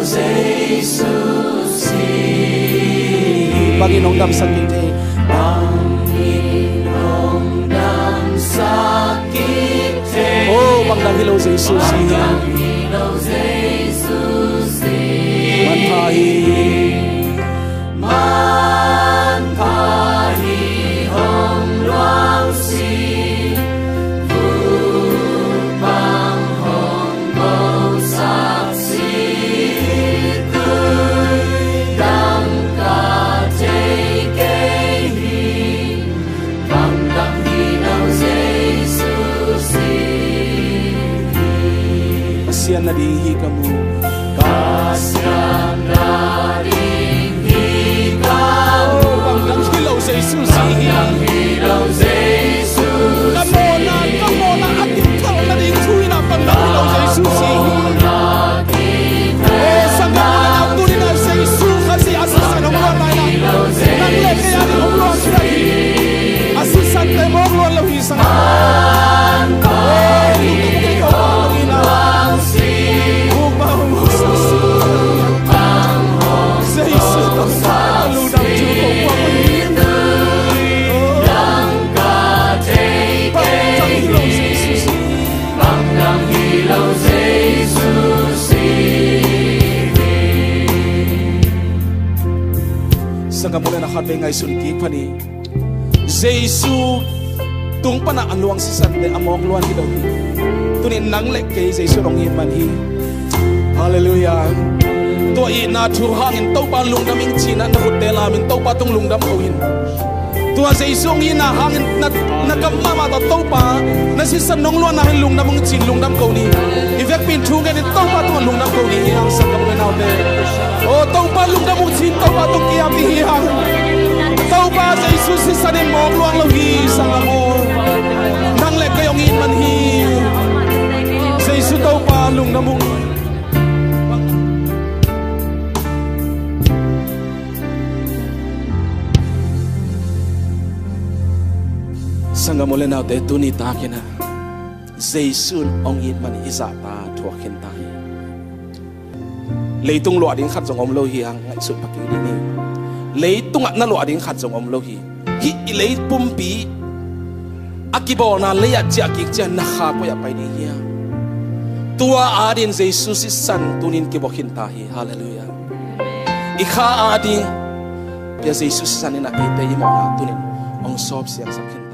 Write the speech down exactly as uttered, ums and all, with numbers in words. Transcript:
Jesu si. Bangin hong damsak kik thei? Bangin hong damsak kik thei? Oh, bang dang hi lo Jesu si. Bang dang hi lo Jesu si. Manpha hi. Manpha hi hong luang si. Vut bang hong bosak si. Tui dang ka thei kei hi. Bang dang hi lo Jesu si. Ka sian nading hi ka mu. Ka sian nading hi ka mu. Bang dang hi lo Jesu si hi. Bang dang hi lo Jesu si. Ka mawhna, ka mawhna a kithal nading thu in ah bang dang hi lo Jesu si hi. Sanggam, tuni-in ah Jesu Khazih a sisan hong luan lai-in ah nang le kei a ding hong luan hi. A sisante mawk luan lo hi, sanggam. Jesu tawh sa lungdam thu ko puak hi. Bang dang hi lo Jesu si. Bang dang hi lo Jesu si. Sanggam, u le nau, khatvei ngaihsun kik pha ni. Jesu tung pan a luang sisante a mawk luan hi lo hi. Tuni-in nang le kei Jesu hong it man hi. Halleluiah. Tua itna thu hangin Topa lungdam ing ci-in ah na khutte lamin Topa tung lungdam ko in. Tua Jesu hong itna hangin na, na kam mahmah tawh Topa na sisan nong luanna hi lungdam ung ci-in lungdam ko ni. I vekpi-in thu ngenin Topa tungah lungdam ko ni hi hang, sanggam u le naute. Oh, Topa lungdam ung ci-in Topa tung ki-ap ding hi hang. Topa Jesu sisan in mawk luang lo hi, sanggam aw. Nang le kei hong it man hi. Jesu Topa lungdam ung. Sanggam u le naute, tuni takin ah Jesu in hong it man i zahtak thuak khin ta hi. Leitung luah ding khat zong om lo hi hang, ngaihsut pha kik dih ni. Leitungah na luah ding khat zong om lo hi. Hih i lei pumpi a kibawlna lei-ah ciah kik ciang na kha koi-ah pai ding hiam? Tua adingin Jesu sisan tuni-in kibuak khin ta hi. Halleluiah. I kha ading Pia Jesu sisan in ah eite i mawhna tuni-in hong sawp siangsak khin.